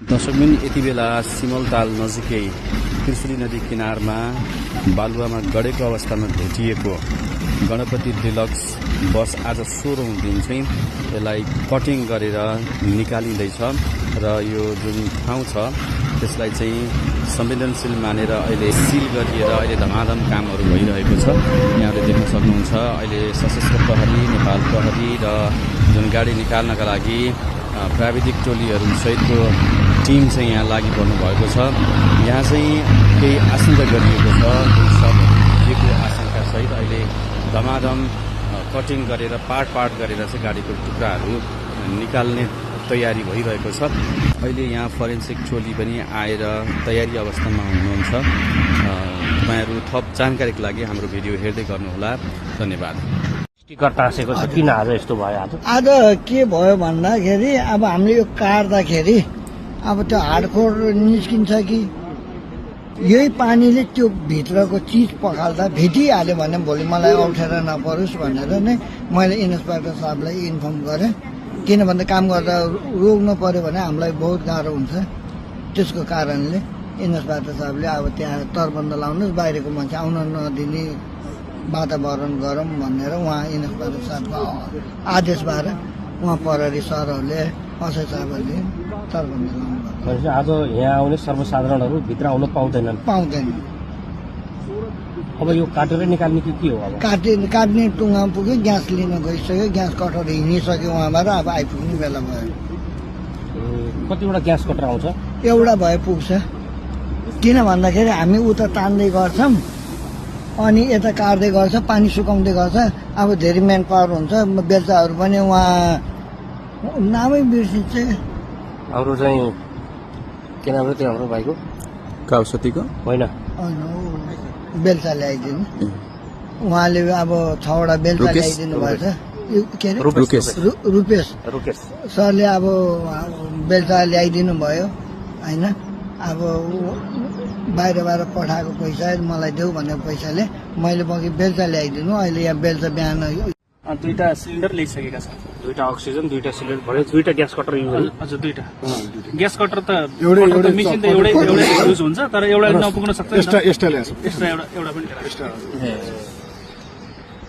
दर्शकबिन यति बेला सिमलताल नजिकै त्रिशुली नदी किनारमा बालुवामा गडेको अवस्थामा भेटिएको गणपति डिलक्स बस आज 16औं दिन चाहिँ यसलाई कटिङ गरेर निकालिँदैछ र यो जुन ठाउँ छ त्यसलाई चाहिँ संवेदनशील मानेर अहिले सिल गरिएर अहिले धमाधम कामहरू भइरहेको छ। यहाँले देख्न सक्नुहुन्छ अहिले सशस्त्र प्रहरी, नेपाल प्रहरी र जुन गाडी निकाल्नका लागि प्राविधिक टोलीहरू सहितको टिम चाहिँ यहाँ लागि पर्नु भएको छ। यहाँ चाहिँ केही आशंका गरिएको छ, सबको आशंका सहित अहिले धमाधम कटिङ गरेर पार्ट गरेर चाहिँ गाडीको टुक्राहरू निकाल्ने तयारी भइरहेको छ। अहिले यहाँ फरेन्सिक टोली पनि आएर तयारी अवस्थामा हुनुहुन्छ। तपाईहरु थप जानकारीको लागि हाम्रो भिडियो हेर्दै गर्नुहोला। धन्यवाद। टिकट टाँसेको छ किन आज यस्तो भयो? आज के भयो भन्दाखेरि अब हामीले यो काट्दाखेरि अब त्यो हाडकोर निस्किन्छ कि यही पानीले त्यो भित्रको चिज पखाल्दा भेटिहाल्यो भने भोलि मलाई अप्ठ्यारो नपरोस् भनेर नै मैले इन्सपेक्टर साहबलाई इन्फर्म गरेँ। किन भन्दा काम गर्दा रोक्नु पर्यो भने हामीलाई बहुत गाह्रो हुन्छ। त्यसको कारणले इन्सपेक्टर साहबले अब त्यहाँ तरबन्द लाउनुहोस्, बाहिरको मान्छे आउन नदिने वातावरण गरौँ भनेर उहाँ इन्सपेक्टर साहबको आदेश भएर उहाँ प्रहरी सरहरूले असय साहबहरूले तरबन्द लाउनु भयो। आज यहाँ आउने सर्वसाधारणहरू भित्र आउन पाउँदैन। अब यो काटेर निकाल्ने के हो? अब काट्ने टुङ्गा पुग्यो, ग्यास लिन गइसक्यो, ग्यास कटर हिँडिसक्यो उहाँबाट, अब आइपुग्ने बेला भयो। कतिवटा ग्यास कटर आउँछ? एउटा भए पुग्छ। किन भन्दाखेरि हामी उता तान्दै गर्छौँ अनि यता काट्दै गर्छ, पानी सुकाउँदै गर्छ। अब धेरै म्यान पावर हुन्छ, बेलचाहरू पनि उहाँ नामै बिर्सिन्छ। हाम्रो चाहिँ के नाम हो त्यो हाम्रो भाइको? काउसतीको होइन, बेलचा ल्याइदिनु। उहाँले अब 6वटा बेलचा ल्याइदिनु भएछ। के अरे रुपेश सरले अब बेलचा ल्याइदिनु भयो होइन। अब बाहिर पठाएको पैसा मलाई देऊ भनेको पैसाले मैले बगि बेलचा ल्याइदिनु। अहिले यहाँ बेलचा बिहान 2टा सिलिन्डर ल्याइसकेका छन्। 2टा अक्सिजन, 2टा सिलिन्डर भयो, 2टा ग्यास कटर युज। हजुर 2टा ग्यास कटर त एउटा मेसिन त एउटै युज हुन्छ, तर एउटा नपुग्न सक्छ। एक्स्ट्रा एउटा पनि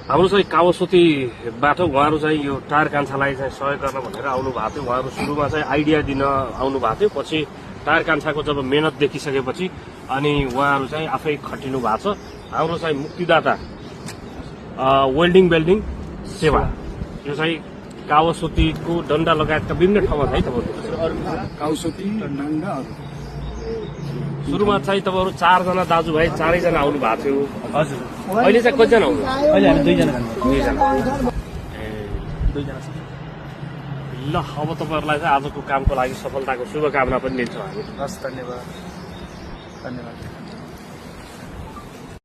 हाम्रो चाहिँ कावसतीबाट उहाँहरू चाहिँ यो टायर कान्छालाई चाहिँ सहयोग गर्न भनेर आउनु भएको थियो। उहाँहरू सुरुमा चाहिँ आइडिया दिन आउनु भएको थियो, पछि टायर कान्छाको जब मेहनत देखिसकेपछि अनि उहाँहरू चाहिँ आफै खटिनु भएको छ। हाम्रो चाहिँ मुक्तिदाता वेल्डिङ बेल्डिङ सेवा, यो चाहिँ कावसतीको डन्डा लगायतका विभिन्न ठाउँमा छ है तपाईँहरू? सुरुमा चाहिँ तपाईँहरू 4 जना दाजुभाइ 4 जना आउनु भएको थियो। हजुर अहिले चाहिँ कतिजना आउनु? अहिले हामी 2 जना। ल अब तपाईँहरूलाई चाहिँ आजको कामको लागि सफलताको शुभकामना पनि दिन्छौँ हामी। हस्, धन्यवाद।